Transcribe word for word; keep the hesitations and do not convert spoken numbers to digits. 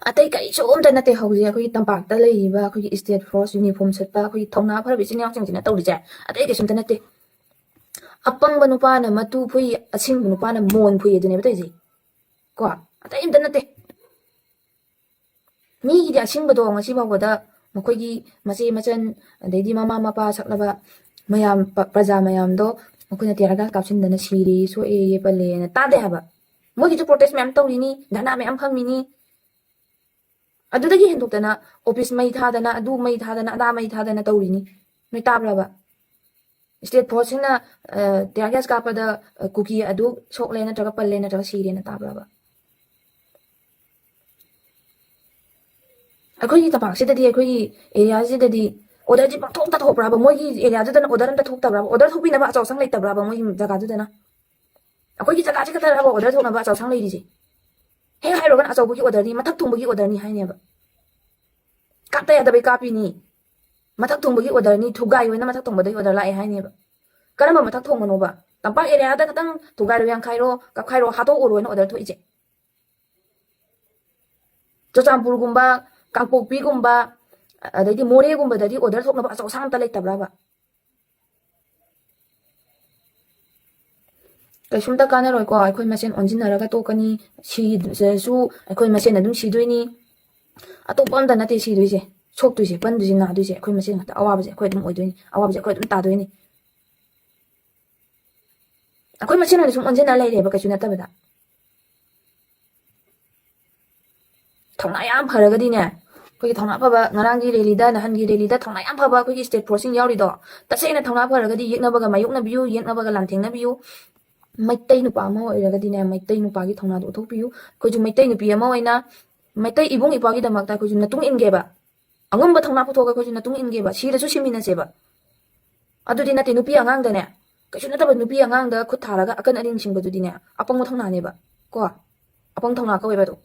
ꯑꯇꯩ ꯀꯔꯤꯁꯨ ꯑꯝꯇ ꯅꯠꯇꯦ꯫ ꯍꯧꯖꯤꯛ ꯑꯩꯈꯣꯏꯒꯤ ꯇꯝꯄꯥꯛꯇ ꯂꯩꯔꯤꯕ ꯑꯩꯈꯣꯏꯒꯤ state force uniform ꯁꯦꯠꯄ ꯑꯩꯈꯣꯏꯒꯤ ꯊꯧꯅꯥ ꯐꯔꯕ ꯏꯆꯤꯟ ꯏꯅꯥꯎꯁꯤꯡꯁꯤꯅ ꯇꯧꯔꯤꯁꯦ ꯑꯇꯩ ꯀꯩꯁꯨꯝꯇ ꯅꯠꯇꯦ꯫ ꯑꯄꯪꯕ ꯅꯨꯄꯥꯅ ꯃꯇꯨ ꯐꯨꯏ, ꯑꯁꯤꯡꯕ ꯅꯨꯄꯥꯅ ꯃꯣꯟ ꯐꯨꯏ, ꯑꯗꯨꯅꯦꯕ ꯇꯧꯔꯤꯁꯦ꯫ ꯀꯣ, ꯑꯇꯩ ꯑꯝꯇ ꯅꯠꯇꯦ꯫ ꯃꯤꯒꯤꯗꯤ ꯑꯁꯤꯡꯕꯗꯣ ꯉꯁꯤ ꯐꯥꯎꯕꯗ ꯃꯈꯣꯏꯒꯤ ꯃꯆꯦ ꯃꯆꯟ, ꯑꯗꯩꯗꯤ ꯃꯃꯥ ꯃꯄꯥ ꯁꯛꯂꯕ ꯃꯌꯥꯝ, ꯄ-, ꯄ꯭ꯔꯖꯥ ꯃꯌꯥꯝꯗꯣ ꯃꯈꯣꯏꯅ tear gas ꯀꯥꯞꯁꯤꯟꯗꯅ ꯁꯤꯔꯦ, ꯁꯣꯛꯑꯦ, ꯄꯜꯂꯦꯅ ꯇꯥꯗꯦ ꯍꯥꯏꯕ꯫ ꯃꯣꯏꯒꯤꯁꯨ protest ꯃꯌꯥꯝ ꯇꯧꯔꯤꯅꯤ, ꯙꯔꯅꯥ ꯃꯌꯥꯝ ꯐꯝꯃꯤꯅꯤ꯫ ꯑꯗꯨꯗꯒꯤ ꯍꯦꯟꯗꯣꯛꯇꯅ office ꯃꯩ ꯊꯥꯗꯅ, ꯑꯗꯨ ꯃꯩ ꯊꯥꯗꯅ, ꯑꯗꯥ ꯃꯩ ꯊꯥꯗꯅ ꯇꯧꯔꯤꯅꯤ꯫ ꯅꯣꯏ ꯇꯥꯕ꯭ꯔꯕ? State forceꯁꯤꯡꯅ, ꯑ, tear gas ꯀꯥꯞꯄꯗ, ꯑ, ꯀꯨꯀꯤ ꯑꯗꯨ ꯁꯣꯛꯂꯦ ꯅꯠꯇ꯭ꯔꯒ ꯄꯜꯂꯦ ꯅꯠꯇ꯭ꯔꯒ ꯁꯤꯔꯦꯅ ꯇꯥꯕ꯭ꯔꯕ? ꯑꯩꯈꯣꯏꯒꯤ ꯇꯝꯄꯥꯛꯁꯤꯗꯗꯤ, ꯑꯩꯈꯣꯏꯒꯤ areaꯁꯤꯗꯗꯤ orderꯁꯤ ꯄꯪꯊꯣꯛꯇ ꯊꯣꯛꯄ꯭ꯔꯕ? ꯃꯣꯏꯒꯤ areaꯗꯨꯗꯅ order ꯑꯝꯇ ꯊꯣꯛꯇꯕ꯭ꯔꯕ? Order ꯊꯣꯛꯄꯤꯅꯕ ꯑꯆꯧ ꯑꯁꯥꯡ ꯂꯩꯇꯕ꯭ꯔꯕ ꯃꯣꯏꯒꯤ ꯖꯒꯥꯗꯨꯗꯅ? ꯑꯩꯈꯣꯏꯒꯤ ꯖꯒꯥꯁꯤ ꯈꯛꯇꯔꯕ order ꯊꯣꯛꯅꯕ ꯑꯆꯧ ꯑꯁꯥꯡ ꯂꯩꯔꯤꯁꯦ? ꯍꯦꯛ ꯍꯥꯏꯔꯨꯔꯒꯅ ꯑꯆꯧꯕꯒꯤ orderꯅꯤ, ꯃꯊꯛ ꯊꯣꯡꯕꯒꯤ orderꯅꯤ ꯍꯥꯏꯅꯦꯕ꯫ ꯀꯥꯞꯇ ꯌꯥꯗꯕꯩ ꯀꯥꯞꯄꯤꯅꯤ꯫ ꯃꯊꯛ ꯊꯣꯡꯕꯒꯤ orderꯅꯤ, ꯊꯨꯒꯥꯏꯌꯣꯅ ꯃꯊꯛ ꯊꯣꯡꯕꯗꯒꯤ order ꯂꯥꯛꯑꯦ ꯍꯥꯏꯅꯦꯕ꯫ ꯀꯔꯝꯕ ꯃꯊꯛ ꯊꯣꯡꯕꯅꯣꯕ? ꯇꯝꯄꯥꯛ areaꯗ ꯈꯛꯇꯪ ꯊꯨꯒꯥꯏꯔꯣ, ꯌꯥꯡꯈꯥꯏꯔꯣ, ꯀꯥꯞꯈꯥꯏꯔꯣ, ꯍꯥꯠꯇꯣꯛꯎꯔꯣꯅ order ꯊꯣꯛꯏꯁꯦ? ꯆꯨꯔꯆꯥꯟꯄꯨꯔꯒꯨꯝꯕ, ꯀꯥꯡꯄꯣꯛꯄꯤꯒꯨꯝꯕ, ꯑꯗꯩꯗꯤ ꯃꯣꯔꯦꯒꯨꯝꯕꯗꯗꯤ order ꯊꯣꯛꯅꯕ ꯑꯆꯧ ꯑꯁꯥꯡ ꯑꯝꯇ ꯂꯩꯇꯕ꯭ꯔꯕ? ꯀꯩꯁꯨꯝꯇ ꯀꯥꯟꯅꯔꯣꯏꯀꯣ꯫ ꯑꯩꯈꯣꯏ ꯃꯁꯦꯟ ꯑꯣꯟꯁꯤꯟꯅꯔꯒ ꯇꯣꯛꯀꯅꯤ꯫ ꯁꯤꯗ꯭ꯔꯁꯨ ꯑꯩꯈꯣꯏ ꯃꯁꯦꯟ ꯑꯗꯨꯝ ꯁꯤꯗꯣꯏꯅꯤ꯫ ꯑꯇꯣꯞꯄ ꯑꯝꯇ ꯅꯠꯇꯦ ꯁꯤꯗꯣꯏꯁꯦ, ꯁꯣꯛꯇꯣꯏꯁꯦ, ꯄꯟꯗꯣꯏꯁꯦ, ꯅꯥꯗꯣꯏꯁꯦ ꯑꯩꯈꯣꯏ ꯃꯁꯦꯟ ꯉꯥꯛꯇ꯫ ꯑꯋꯥꯕꯁꯦ ꯑꯩꯈꯣꯏ ꯑꯗꯨꯝ ꯑꯣꯏꯗꯣꯏꯅꯤ, ꯑꯋꯥꯕꯁꯦ ꯑꯩꯈꯣꯏ ꯑꯗꯨꯝ ꯇꯥꯗꯣꯏꯅꯤ꯫ ꯑꯩꯈꯣꯏ ꯃꯁꯦꯟ ꯑꯣꯏꯅ ꯁꯨꯝ ꯑꯣꯟꯁꯤꯟꯅ ꯂꯩꯔꯦꯕ, ꯀꯩꯁꯨ ꯅꯠꯇꯕꯗ꯫ ꯊꯧꯅꯥ ꯌꯥꯝ ꯐꯔꯒꯗꯤꯅꯦ, ꯑꯩꯈꯣꯏꯒꯤ ꯊꯧꯅꯥ ꯐꯕ, ꯉꯔꯥꯡꯒꯤ rallyꯗ, ꯅꯍꯥꯟꯒꯤ rallyꯗ ꯊꯧꯅꯥ ꯌꯥꯝ ꯐꯕ ꯑꯩꯈꯣꯏꯒꯤ state forceꯁꯤꯡ ꯌꯥꯎꯔꯤꯗꯣ, ꯇꯁꯦꯡꯅ ꯊꯧꯅꯥ ꯐꯔꯒꯗꯤ ꯌꯦꯛꯅꯕꯒ ꯃꯥꯌꯣꯛꯅꯕꯤꯌꯨ, ꯌꯦꯛꯅꯕꯒ ꯂꯥꯟꯊꯦꯡꯅꯕꯤꯌꯨ꯫ ꯃꯩꯇꯩ ꯅꯨꯄꯥ ꯑꯃ ꯑꯣꯏꯔꯒꯗꯤꯅꯦ, ꯃꯩꯇꯩ ꯅꯨꯄꯥꯒꯤ ꯊꯧꯅꯥꯗꯣ ꯎꯠꯊꯣꯛꯄꯤꯌꯨ꯫ ꯑꯩꯈꯣꯏꯁꯨ ꯃꯩꯇꯩ ꯅꯨꯄꯤ ꯑꯃ ꯑꯣꯏꯅ, ꯃꯩꯇꯩ ꯏꯕꯨꯡ ꯏꯄ꯭ꯋꯥꯒꯤꯗꯃꯛꯇ ꯑꯩꯈꯣꯏꯁꯨ ꯅꯇꯨꯡ ꯏꯟꯒꯦꯕ꯫ ꯑꯉꯝꯕ ꯊꯧꯅꯥ ꯄꯨꯊꯣꯛꯑꯒ ꯑꯩꯈꯣꯏꯁꯨ ꯅꯇꯨꯡ ꯏꯟꯒꯦꯕ꯫ ꯁꯤꯔꯁꯨ ꯁꯤꯃꯤꯟꯅꯁꯦꯕ꯫ ꯑꯗꯨꯗꯤ ꯅꯠꯇꯦ, ꯅꯨꯄꯤ ꯑꯉꯥꯡꯗꯅꯦ, ꯀꯩꯁꯨ ꯅꯠꯇꯕ ꯅꯨꯄꯤ ꯑꯉꯥꯡꯗ ꯈꯨꯠ ꯊꯥꯔꯒ ꯑꯀꯟ ꯑꯔꯤꯡ ꯁꯤꯡꯕꯗꯨꯗꯤꯅꯦ, ꯑꯄꯪꯕ ꯊꯧꯅꯥꯅꯦꯕ꯫ ꯀꯣ? ꯑꯄꯪ ꯊꯧꯅꯥ ꯀꯧꯋꯦꯕ ꯑꯗꯣ꯫